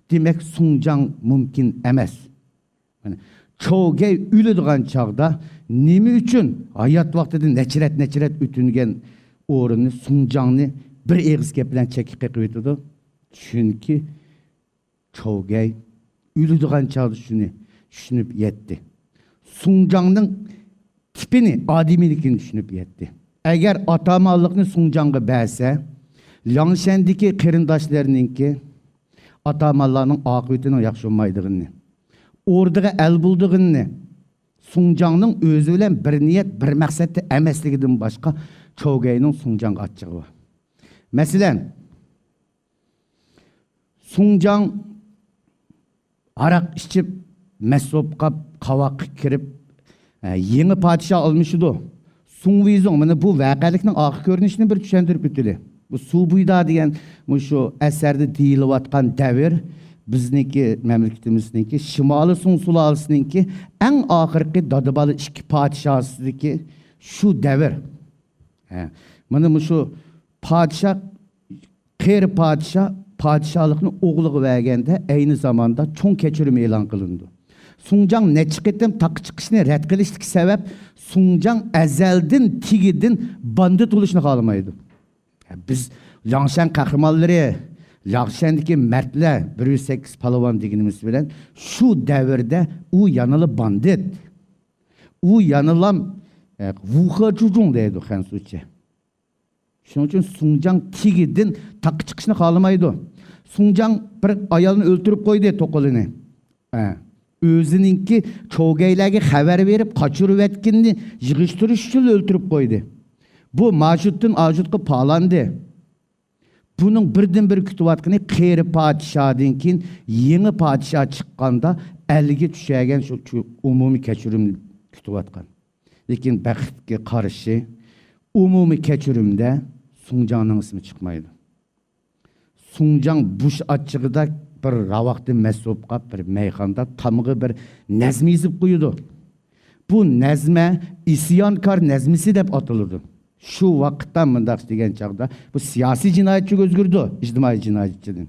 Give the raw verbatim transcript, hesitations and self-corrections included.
دېمەك، سۇڭجاڭ مۇمكىن ئەمەس. مانا، چوۋگەي ئۆلىدىغان چاغدا نېمە ئۈچۈن ھايات ۋاقتىدا نەچچە رەت، نەچچە رەت ئۆتۈنگەن ئورۇننى، سۇڭجاڭنى بىر ئېغىز گەپ بىلەن چەتكە قېقىۋېتىدۇ؟ چۈنكى چوۋگەي ئۆلىدىغان چاغدا شۇنى چۈشىنىپ يەتتى. سۇڭجاڭنىڭ تىپىنى، ئادىمىيلىكىنى چۈشىنىپ يەتتى. ئەگەر ئاتامانلىقنى سۇڭجاڭغا بەرسە، لياڭشەندىكى قېرىنداشلىرىنىڭكى ئاتامانلارنىڭ ئاقىۋىتىنىڭ ياخشى بولمايدىغىنىنى، ئوردىغا ئەل بولىدىغىنىنى، سۇڭجاڭنىڭ ئۆزى بىلەن بىر نىيەت، بىر مەقسەتتە ئەمەسلىكىدىن باشقا چوۋگەينىڭ سۇڭجاڭغا ئاچچىقى بار. مەسىلەن، سۇڭجاڭ ھاراق ئىچىپ، مەست بولۇپ قاپ، قاۋاققا كىرىپ، ئە، يېڭى پادىشاھ ئالمىشىدۇ. سۇڭ ۋېيزۇڭ، مانا بۇ ۋەقەلىكنىڭ ئارقا كۆرۈنۈشىنى بىر چۈشەندۈرۈپ ئۆتىلى. بۇ سۇ بۇيدا دېگەن مۇشۇ ئەسەردە دېيىلىۋاتقان دەۋر بىزنىڭكى، مەملىكىتىمىزنىڭكى، شىمالىي سۇڭ سۇلالىسىنىڭكى ئەڭ ئاخىرقى دادا-بالا ئىككى پادىشاھىدىكى شۇ دەۋر. ھە، مانا مۇشۇ پادىشاھ، قېرى پادىشاھ پادىشاھلىقنى ئوغلىغا بەرگەندە، ئەينى زاماندا چوڭ كەچۈرۈم ئېلان قىلىنىدۇ. سۇڭجاڭ نەچچە قېتىم تاغقا چىقىشنى رەت قىلىشتىكى سەۋەب، سۇڭجاڭ ئەزەلدىن تېگىدىن باندىت بولۇشنى خالىمايدۇ. بىز لياڭشەن قەھرىمانلىرى، لياڭشەندىكى مەردلەر، بىر يۈز سەككىز پالۋان دېگىنىمىز بىلەن شۇ دەۋردە ئۇ يەنىلا باندىت. ئۇ يەنىلا، ئە، ۋۇخې جۇجۇڭ دەيدۇ خەنزۇچە. شۇنىڭ ئۈچۈن سۇڭجاڭ تېگىدىن تاغقا چىقىشنى خالىمايدۇ. سۇڭجاڭ بىر ئايالنى ئۆلتۈرۈپ قويدى، توقىلىنى. ئە، ئۆزىنىڭكى چوۋگەيلەرگە خەۋەر بېرىپ، قاچۇرۇۋەتكىنىنى يىغىشتۇرۇش ئۈچۈن ئۆلتۈرۈپ قويدى. بۇ ماجۇتتىن ئاجۇتقا پالاندى. بۇنىڭ بىردىنبىر كۈتۈۋاتقىنى، قېرى پادىشاھدىن كېيىن يېڭى پادىشاھ چىققاندا ئەلگە چۈشەرگەن شۇ چۈ-، ئومۇمىي كەچۈرۈمنى كۈتۈۋاتقان. لېكىن بەختكە قارشى، ئومۇمىي كەچۈرۈمدە سۇڭجاڭنىڭ ئىسمى چىقمايدۇ. سۇڭجاڭ بوش ئاچچىقىدا بىر راۋاقتا مەست بولۇپ قاپ، بىر مەيخانىدا تامغا بىر نەزمە يېزىپ قويىدۇ. بۇ نەزمە ئىسيانكار نەزمىسى دەپ ئاتىلىدۇ. شۇ ۋاقىتتا مۇنداق دېگەن چاغدا، بۇ سىياسىي جىنايەتچىگە ئۆزگىرىدۇ، ئىجتىمائىي جىنايەتچىدىن.